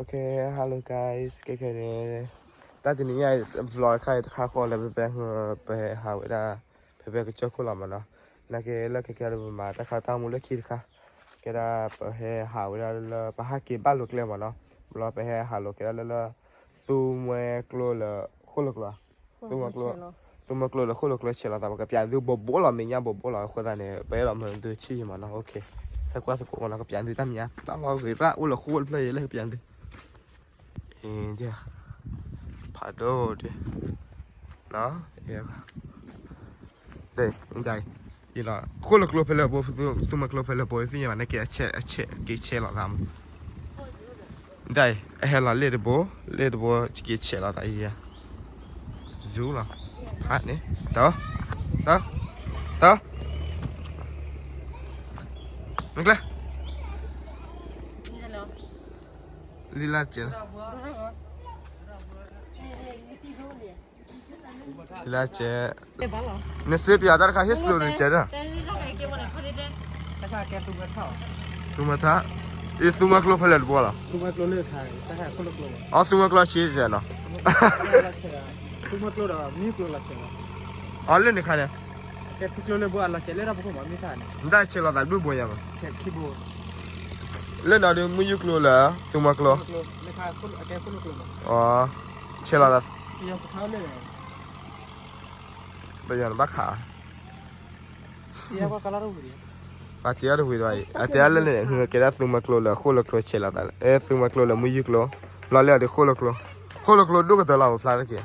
Okay, hello guys, ခဲခဲန့ၣ် တၢ်တနံၤညါ vlog တခါအံၤတခါဃီလၢ ဖဲဖဲ ပဟဲဟးဝဲဒၣ် ဖဲဖဲကစၢၢ်ခိၣ်လီၤမးနီၤ. နာ်က့လၢခဲခဲဒီးပမၤတၢ်ခါတၢ်မူလၢခံတခါ ကဲဒၣ်ပဟဲဟးဝဲဒၣ်လၢ ပဟးက့ၤဘၣ်လိာ်ကျဲမးနီၤ. ဘျီပဟဲဟးလိာ်ကဲဒၣ်လၢလၢ သူမွဲကျိလၢဃိၣ်လိာ်ကျိ သူမွဲကျိလၢဃိၣ်လိာ်ကျိဆဲးလီၤသး ပကပျးသုဘိးဘိးလီၤ မဲာ်ညါဘိးဘိးလီၤ အဃိသတးန့ၣ် ပအဲၣ်ဒိးမၤသုထံၣ်မးနီၤ. Okay, ဟဲကွၢ်သကိးမးနီၤ ကပျးသုတၢ်မဲာ်ညါ တၢ်လီၢ်ဂ့ၤရၣ်အိၣ်လၢဃိၣ်တဖျၢၣ်အံၤလၢကပျးသု အ့ ဖးဒိၣ်ဒ့ နီၤ အ့ ဃိၣ်လိာ်ကျိဖဲလဲၣ် ဘိ သူမွဲကျိဖဲလဲၣ်ဘိ သ့ၣ်ညါဘၣ် နက့ၤအဆဲး အဆဲး က့ၤဆဲးလီၤသးမး ဒ်အံၤ အဟဲလီၤလ့ၣ်တဘိ လ့ၣ်တဘိ က့ၤဆဲးလီၤသးအံၤ ဇူလီၤ ဟးန့ၣ် တၢ် တၢ် တၢ် မ့ၢ်ကျဲ လံလၢစဲး လံလၢစဲး နစ့ပၠးတၢ်တခါဟ့ၣ်စူၤနစဲးဒီး သူမွဲထါ အံၤသူမွဲကျိဖဲလဲၣ်တဘိလီၤ အီ သူမွဲကျိဆံးစဲးနီၤ အီ လၢန့ၣ်ခါန့ၣ် နတၢ်ဆဲးလီၤသးဘျုးဘိညါမး လၢနီၤဒုးမုၢ်ယူၢ်ကျိလၢ သူမွဲကျိ အီ ဆဲးလီၤသး ပယီၤနဘၣ်ခး ပှၤတဲအီၤတဝံၤဒီး အတဲအီၤလၢန့ၣ် ကဲဒၣ်သူမွဲကျိလၢဃိၣ်လိာ်ကျိဆဲးလီၤသး အဲ သူမွဲကျိလၢမုၢ်ယူၢ်ကျိ လီၤလၢအီၤဒုးဃိၣ်လိာ်ကျိ ဃိၣ်လိာ်ကျိဒိၣ်ကတၢၢ်လီၤ ပဖျါတက့ၢ်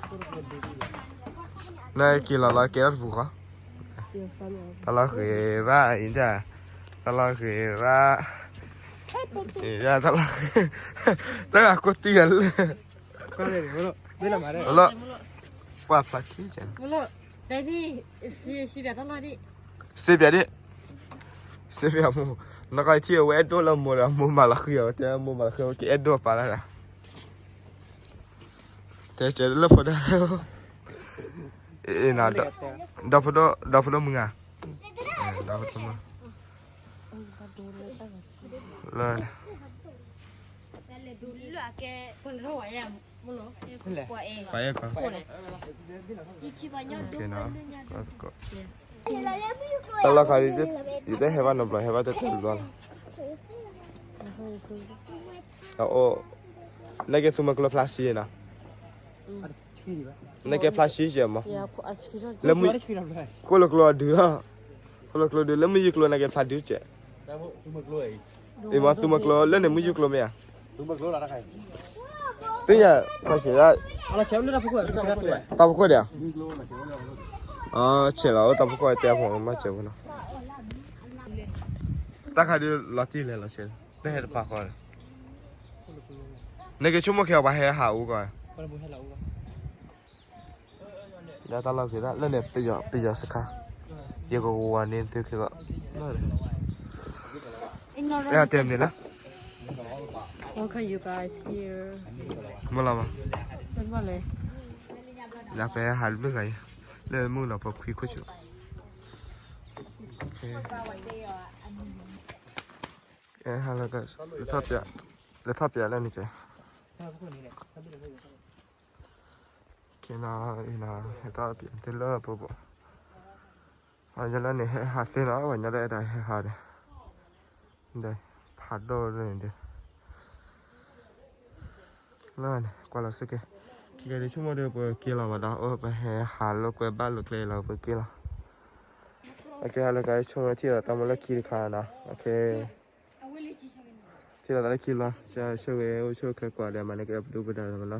နက့ၤလီၤလီၤကဲထီၣ်တပူၤဃီ တၢ်လီၢ်ဂ့ၤရၣ်အံၤဒၣ် တၢ်လီၢ်ဂ့ၤရၣ် အံၤဒၣ်တၢ်လီၢ်ဂ့ၤ တၢ်ဂၤကိးတံၢ်ဂၤလၢ လီၤ ပှၤဖျါခံကဲ စ့ပၠးဒ် စ့ပၠးမိၢ် နကထံၣ်အဝဲအဲၣ်ဒိၣ်လၢမိၢ်ဒီး မိၢ်မၤလီၤဃံၤအီၤ တဲမိၢ်မၤလီၤဃံၤ အဝဲက့ၤအဲၣ်ဒိၣ်ပာ်လၢဒၣ် တဲကဲလၢဖိဒၣ် အ့ ဒီဖိဒိၣ် ဒီဖိဒိၣ်မုၢ်ဂၤ ဒီဖိဒိၣ်မုၢ် လၢ ပှၤအဲၣ်ကီး တၢ်လီၢ်ခါဒ် ယတဟဲဘၣ်နီတဘျီ ဟဲဘၣ်တတဘျီလီၤ. အိၣ် နကဲသူမွဲကျိဖျါဆံးနီၤ, နကဲဖျါဆံးကဲမး, လၢမုၢ် ဃိၣ်လိာ်ကျိဒုးလီၤ, ဃိၣ်လိာ်ကျိဒုး လၢမုၢ်ယူၢ်ကျိနကဲဖျါဒုးကဲ အံၤမ့ၢ်သူမွဲကျိ လၢန့ၣ်မုၢ်ယူၢ်ကျိမ့ၢ်ဧါ, သ့ၣ်ညါ တၢ်ဖိခိၣ်ဒၣ်, ဆဲးလီၤအိၣ်တၢ်ဖိခိၣ်တဲဖိမ့ၢ်ဆဲးဖိနီၤ, တၢ်ခါဒုးလီၤတံၢ်လဲၤလီၤဆဲး, တဟဲတပာ်ဃီဒီး, နကဆိကမိၣ်ခဲအံၤပှၤဟဲဟးအူကီး ဒၣ်တၢ်လီၢ်ဂ့ၤဒၣ်လၢန့ၣ် ပယီၤ ပယီၤစခါ, ယကဝၤန့ၣ်သုခဲဂီၢ်, လၢန့ၣ် တဲမ့ၢ်လၢ မ့ၢ်လီၤမး, လၢဖဲဟးတဘျုးဂၤအံၤ, လၢမုၢ်နီၤဖိခွံခိၣ်ဆူၣ်, ဟဲလၢ လဲၤထီၣ်ပၠးလၢန့ၣ်ကဲ ကဲနီၤ အံၤနီၤ ဟဲထီၣ်ပၠးတဲလၢပပူၤ, ပှၤညီလၢန့ၣ်ဟဲဟးသ့နီၤ ပှၤညီလၢအဲၣ်ဒိးဟဲဟးဒီး, ဒီး ဖးဒိၣ်လၢန့ၣ်ဒီး, လၢန့ၣ် ကွၢ်လီၤစ့ၢ်ကီး, ခဲကဲဒုးဆိကမိၣ်ဒီးပက့ၤလီၤမးဒီး အိၣ်ပဟဲဟးလိာ်ကွဲဘၣ်လိာ်ကျဲလီၤ ပက့ၤလီၤ, အကဲဟးလၢကဆိကမိၣ်ထံၣ်ဒီး တၢ်မူလၢခံတခါနီၤ, အကဲ ထံၣ်လိာ်သးလၢခံလီၤ, ဆိၣ်ဂ့ၤ အိၣ်ဆူၣ်အိၣ်ချ့ကိးဂၤဒဲး မၤန့ၢ်က့ၤပဒုၣ်ပဒါလီၤမးနီၤ,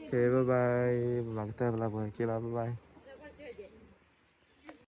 ခဲ bye bye, ပမၤကတၢၢ်ပလၢပှဲၤက့ၤလီၤ bye bye.